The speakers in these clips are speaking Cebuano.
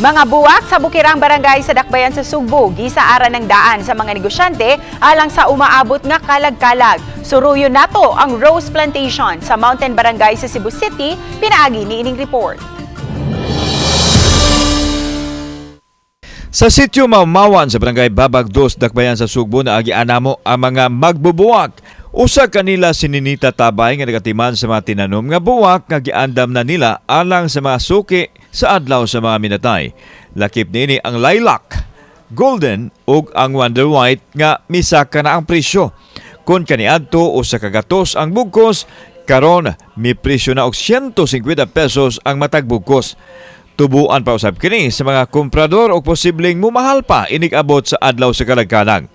Mga buwak sa Bukirang Barangay sa Dakbayan sa Sugbo, gisaaran ng daan sa mga negosyante alang sa umaabot nga kalag-kalag. Suruyon nato ang Rose Plantation sa Mountain Barangay sa Cebu City, pinaagi ni ining report. Sa sitio Maumawan sa Barangay Babag 2, Dakbayan sa Sugbo, naagi anamo ang mga magbubuwak. Usa kanila si Ninita Tabay nga nagatiman sa mga tinanom nga buwak nga giandam na nila alang sa mga suki sa adlaw sa mga minatay. Lakip niini ang lilac, golden ug ang wonder white nga misaka na ang presyo. Kung kaniadto usa ka gatos ang bugkos, karon mi presyo na og 150 pesos ang matag bugkos. Tubuan pa usab kini sa mga komprador o posibleng mumahal pa inig abot sa adlaw sa kalagkalag.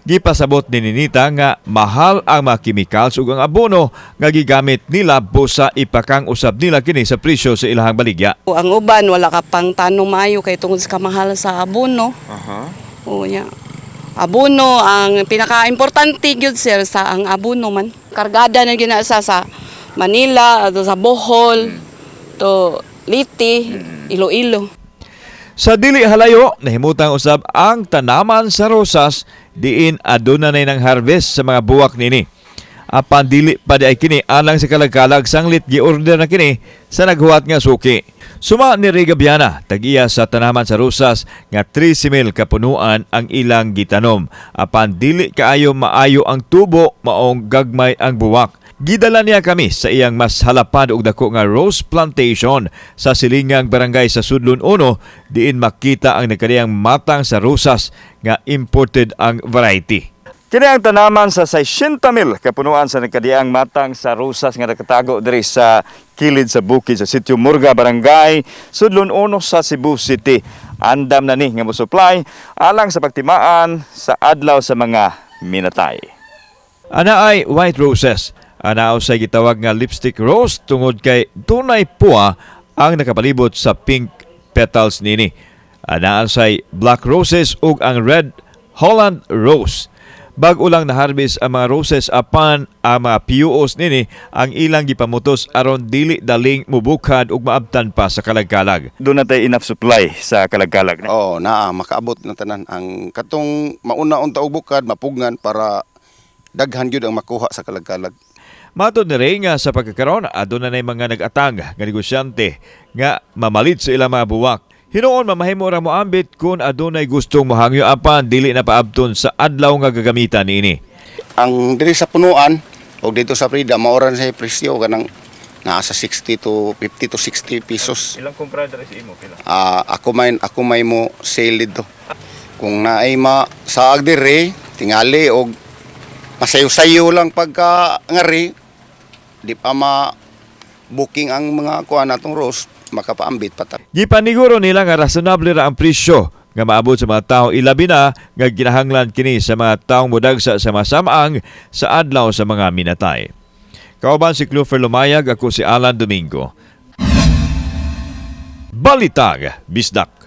Gipasabot ni Ninita nga mahal ang mga chemicals ug ang abono nga gigamit nila busa ipakang usab nila kini sa presyo sa ilahang baligya. Ang uban wala ka pang tanong maayo kay tungod sa kamahal sa abono. Oo nya. Abono ang pinaka-importante gyud, sir, sa ang abono man. Kargada na gyud na sa Manila, ato sa Bohol, to Liti, Iloilo. Sa dili halayo, nahimutang usab ang tanaman sa rosas diin aduna nay ng harvest sa mga buwak nini. Apan dili pa di ay kini alang sa kalagkalag, sanglit gi-order na kini sa naghuwat nga suki. Suma ni Rega Biana, tag-iya sa tanaman sa rosas nga 13,000 kapunuan ang ilang gitanom. Apan dili kaayo maayo ang tubo, maong gagmay ang buwak. Gidala niya kami sa iyang mas halapad og dako nga rose plantation sa silingang barangay sa Sudlon 1, diin makita ang nagkadiyang matang sa rosas nga imported ang variety. Kini ang tanaman sa 600,000 kapunuan sa nagkadiang matang sa rosas nga nakatago diri sa kilid sa bukid sa Sitio Murga, Barangay Sudlon 1 sa Cebu City. Andam na ni nga mo supply alang sa pagtimaan sa adlaw sa mga minatay. Ana ay white roses. Ana usay gitawag nga lipstick rose tungod kay dunay puwa ang nakapalibot sa pink petals nini. Ana say black roses ug ang red Holland rose. Bag-o lang na-harvest ang mga roses, apan ang mga piyuos nini ang ilang gipamutos aron dili daling mubukad ug maabtan pa sa kalagkalag. Doon na tayo enough supply sa kalagkalag. Oo, naa makaabot na tanan ang katong mauna unta og bukad mapugngan para daghan gyud ang makuha sa kalagkalag. Matod ni Ray nga sa pagkakaroon, aduna na mga nag-atang nga negosyante nga mamalit sa ilang mga buwak. Hinuon mamahimo ra moambit kung adunay gustong mohangyo, apan dili na paabton sa adlaw nga gagamitan niini. Ang diri sa punuan og dito sa Frida, maoran sa presyo kanang naa sa 60 to 50 to 60 pesos. Ilang kumpra diri sa imo pila? Ah, ako may mo sale dito. Kung naay ma saag diri tingali og masayo-sayo lang pagka ngari di pa ma booking ang mga kuan natong rose, makapaambit pa ta. Gipaniguro nila nga rasonable ra ang presyo nga maabot sa mga tao, ilabi na nga ginahanglan kini sa mga taong modagsa sa masamaang sa adlaw sa mga minatay. Kauban si Clofer Lumayag, ako si Alan Domingo. Balitag, Bisdak.